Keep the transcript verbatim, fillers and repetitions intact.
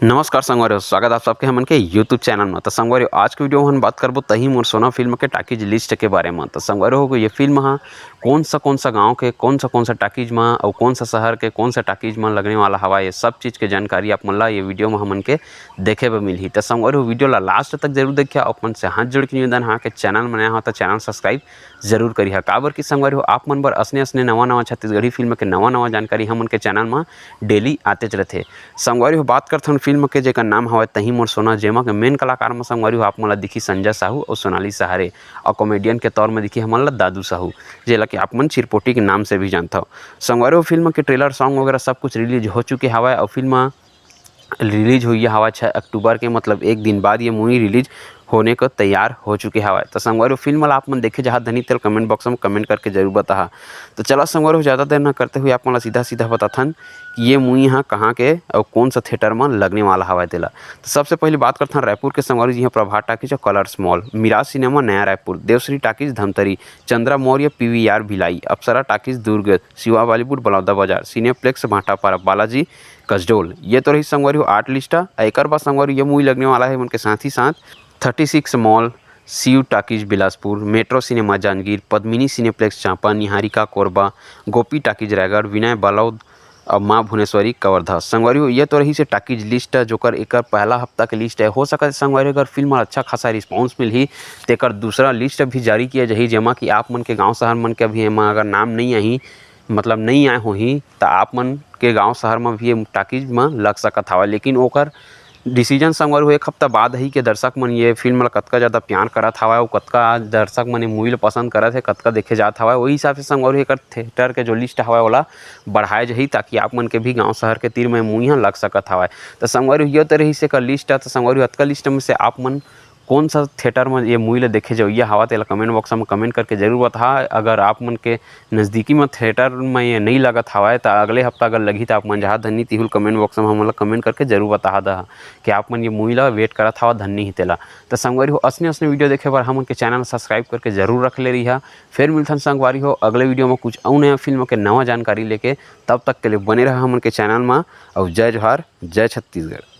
नमस्कार संगवारी हो, स्वागत आप सबके हमन के YouTube चैनल में। तो संगवारी हो, आज के वीडियो में हम बात करबो तही मोर सोना फिल्म के टाकीज लिस्ट के बारे में। तो संगवारी हो, ये फिल्म हा कौन सा कौन सा गांव के कौन सा कौन सा टाकीज में और कौन सा शहर के कौन सा टाकीज में लगने वाला हवा, ये सब चीज़ के जानकारी आप मन ला ये वीडियो में हमन के देखे बर मिलही। तो संगवारी हो, वीडियो ला लास्ट तक जरूर देखिए। अपन से हाथ जोड़ के निवेदन हा कि चैनल में नया हो तो चैनल सब्सक्राइब जरूर करिहा, काबर कि संगवारी हो, आप मन बर असने असने नवा नवा छत्तीसगढ़ी फिल्म के नवा नवा जानकारी हमन के चैनल में डेली आतेच रथे। संगवारी हो, बात करथन फिल्म के, जेकर नाम हवय तही मोर सोना, जेमा के मेन कलाकार में संगवारी हो आप मन ला दिखी संजय साहू और सोनाली सहारे, और कॉमेडियन के तौर में दिखी हमन ला दादू साहू, जेला कि आप मन चिरपोटी के नाम से भी जानथव। संगवारी हो, फिल्म के ट्रेलर, सॉन्ग वगैरह सब कुछ रिलीज हो चुके हवय और फिल्म रिलीज हुई हवा छः अक्टूबर के, मतलब एक दिन बाद ये मूवी रिलीज होने को तैयार हो चुके हवा। तो संगवारी हो, फिल्म ला आप मन देखे जहाँ धनी तेल कमेंट बॉक्स में कमेंट करके जरूर बताहा। तो चला संगवारी हो, ज़्यादा देर ना करते हुए आप मन ला सीधा सीधा बताथन कि ये मूवी हा कहाँ के और कौन सा थिएटर में लगने वाला हवा तेला। तो सबसे पहले बात करथन रायपुर के संगवारी जी, हाँ प्रभात टाकीज और कलर्स मॉल, मिराज सिनेमा नया रायपुर, देवश्री टाकीज धमतरी, चंद्रा मौर्य पीवीआर भिलाई, अप्सरा टाकीज दुर्ग, शिवा बॉलीवुड बलौदा बाजार, सिनेप्लेक्स भाटापारा, बालाजी कसडोल। ये तो रही संगवारी हो आठ लिस्ट हा। एकर बाद संगवारी हो ये मूवी लगने वाला है उनके साथ ही साथ thirty six mall, Shiv talkies Bilaspur, metro cinema Janjgir, Padmini cineplex Champa, Niharika Korba, Gopi talkies Raigarh, Vinay Balod और माँ भुवनेश्वरी कवर्धा। संगवारी हो ये तो रही से टाकीज लिस्ट है, जोकर एकर पहला हफ्ता के लिस्ट है। हो सकत है संगवारी हो अगर फिल्म ला अच्छा खासा रिस्पॉन्स मिलही तेकर दूसरा लिस्ट भी जारी किया जाही, जेमा कि आप मन के गांव शहर मन के अभी एमा अगर नाम नहीं आही, मतलब नहीं आए होही, त आप मन के गांव शहर में भी ये टाकीज में लग सकत हवय। लेकिन ओकर डिसीजन संगवारी हो एक हफ्ता बाद ही के दर्शक मन ये फिल्म ला कतका ज़्यादा प्यार करत हवय और कतका दर्शक मन ये मूवी ला पसंद करत हे, कतका देखे जात हवय, वही हिसाब से संगवारी हो एकर थिएटर के जो लिस्ट हवय ओला बढ़ाए जाही, ताकि आप मन के भी गांव शहर के तीर में मूवी ह लग सकत हवय। तो संगवारी हो ये तो रही से एकर लिस्ट है। तो संगवारी हो अतका लिस्ट में से आप मन कौन सा थिएटर में ये मूवी ला देखे जवइया हवा तेला कमेंट बॉक्स में कमेंट करके जरूर बताहा। अगर आप मन के नज़दीकी में थिएटर में ये नहीं लगत हवय, त अगले हफ्ता अगर लगही, त आप मन जहाँ धन्नी तिहुल कमेंट बॉक्स में हमन ला कमेंट करके जरूर बताहा दहा कि आप मन ये मूवी ला वेट करत हवा धन्नी ही तेला। त संगवारी हो, असने असने वीडियो देखे बर हमन के चैनल सब्सक्राइब करके जरूर रख ले रहिहा। फिर मिलथन संगवारी हो अगले वीडियो में कुछ अउ नया फिल्म के नवा जानकारी लेके। तब तक के लिए बने रहा हमन के चैनल में। और जय जोहार, जय छत्तीसगढ़।